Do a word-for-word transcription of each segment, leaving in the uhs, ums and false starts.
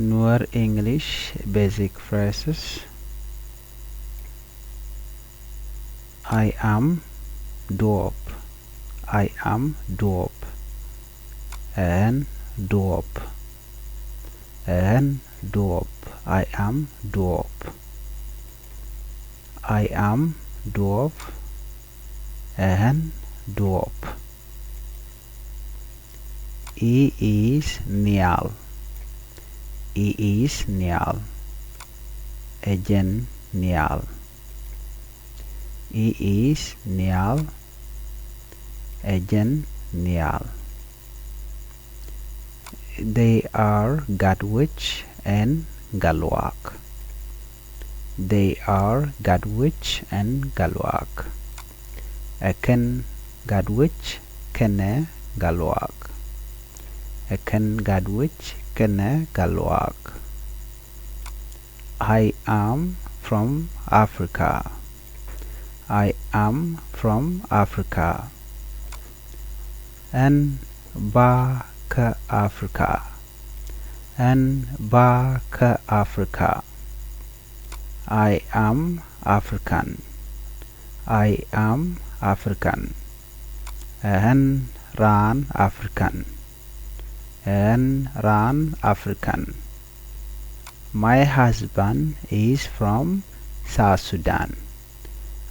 Nuer English basic phrases. I am duɔp. I am duɔp. Ɛ ɣän duɔp. Ɛ ɣän duɔp. I am duɔp. I am duɔp. Ɛ ɣän duɔp. He is nhial. He is nhial. Ɛ jɛn nhial. He is nhial. Ɛ jɛn nhial. They are Gatwec and Galuak. They are Gatwec and Galuak. Ɛ kɛn Gatwec kɛnɛ Galuak. Ɛ kɛn Gatwec kɛnɛ Galuak. I am from Africa. I am from Africa. Ɣän bä kä Africa. Ɣän bä kä Africa. I am African. I am African. Ɛ ɣän raan African. Ɛ ɣän raan African. My husband is from South Sudan.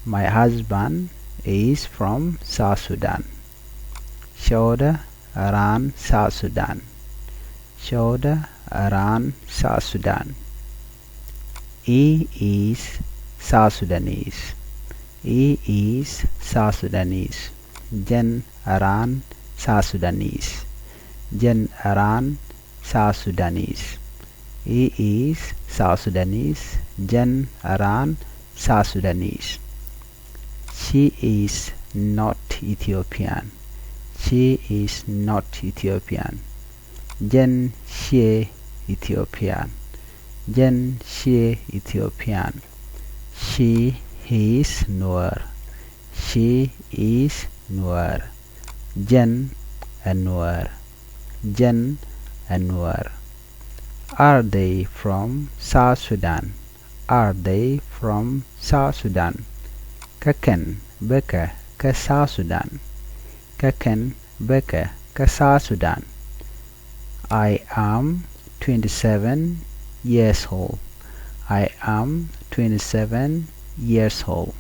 My husband is from South Sudan. Cɔwdä ɛ raan South Sudan. Cɔwdä ɛ raan South Sudan. He is South Sudanese. He is South Sudanese. Jɛn ɛ raan South Sudanese. Jɛn ɛ raan South Sudanese. He is South Sudanese. Jɛn ɛ raan South Sudanese. She is not Ethiopian. She is not Ethiopian. Jɛn ciɛ Ethiopian. Jɛn ciɛ Ethiopian. She is Nuer. She is Nuer. Jɛn ɛ Nuer. Jɛn ɛ Nuer. Are they from South Sudan? Are they from South Sudan? Kä kɛn bä kɛ kä South Sudan? Kä kɛn bä kɛ kä South Sudan? I am twenty-seven years old. I am twenty-seven years old.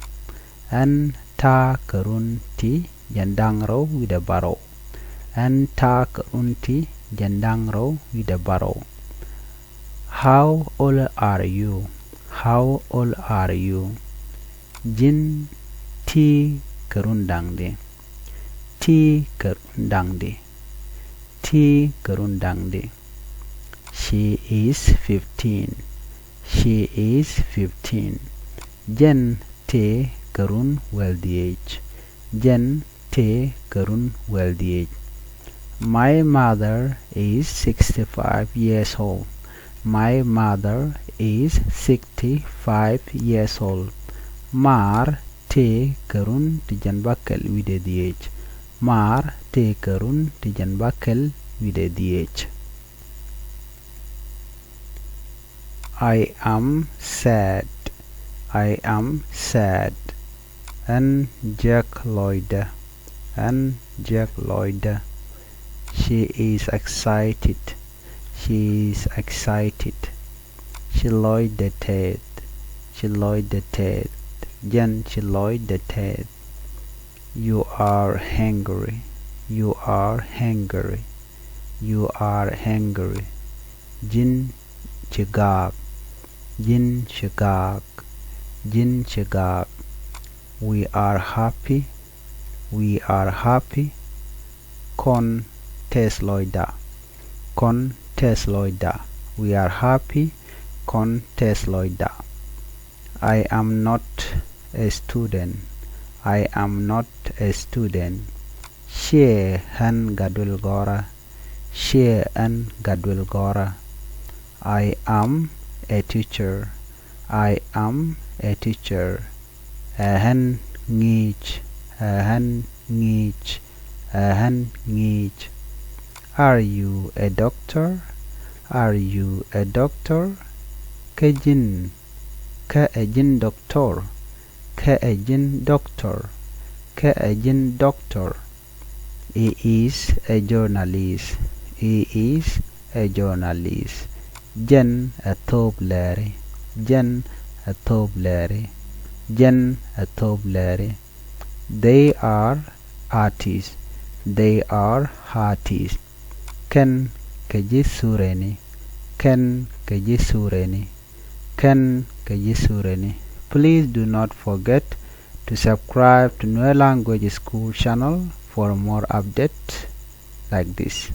Ɣän ta̱a̱ kɛ run ti jiɛn da̱ŋ rɛw wi̱cdɛ bärɔw. Ɣän ta̱a̱ kɛ run ti jiɛn da̱ŋ rɛw wi̱cdɛ bärɔw. How old are you? How old are you? Ji̱n ti kɛ run da̱ŋdi? Ti kɛ run da̱ŋdi? Ti kɛ run da̱ŋdi? She is fifteen. She is fifteen. Jɛn tëë kɛ run wäl dhieec. Jɛn tëë kɛ run wäl dhieec. My mother is sixty-five years old. My mother is sixty-five years old. Maar tëë kɛ run ti jiɛn bäkɛl wi̱cdɛ dhieec. Maar tëë kɛ run ti jiɛn bäkɛl wi̱cdɛ dhieec. I am sad. I am sad. Ɣän jiäk lɔcdä. Ɣän jiäk lɔcdä. She is excited. She is excited. Ci lɔcdɛ tɛth. Ci lɔcdɛ tɛth. Jɛn ci lɔcdɛ tɛth. You are hungry. You are hungry. You are hungry. Ji̱n ci gaak. Ji̱n ci gaak. Ji̱n ci gaak. We are happy. We are happy. Kɔn tɛth lɔcda. Kɔn tɛth lɔcda. We are happy. Kɔn tɛth lɔcda. I am not a student. I am not a student. Ciɛ ɣän gat duël gɔ̱rä. Ciɛ ɣän gat duël gɔ̱rä. I am a teacher. I am a teacher. Ɛ ɣän ŋi̱i̱c. Ɛ ɣän ŋi̱i̱c. Ɛ ɣän ŋi̱i̱c. Are you a doctor? Are you a doctor? Kä ji̱n, kä ɛ ji̱n doctor? Kä ɛ ji̱n doctor? Kä ɛ ji̱n doctor? He is a journalist. He is a journalist. Jɛn ɛ thöp lɛri. Jɛn ɛ thöp lɛri. Jɛn ɛ thöp lɛri. They are artists. They are artists. Kɛn kɛ ji̱ thureni. Kɛn kɛ ji̱ thureni. Kɛn kɛ ji̱ thureni. Please do not forget to subscribe to Nuer Language School channel for more update like this.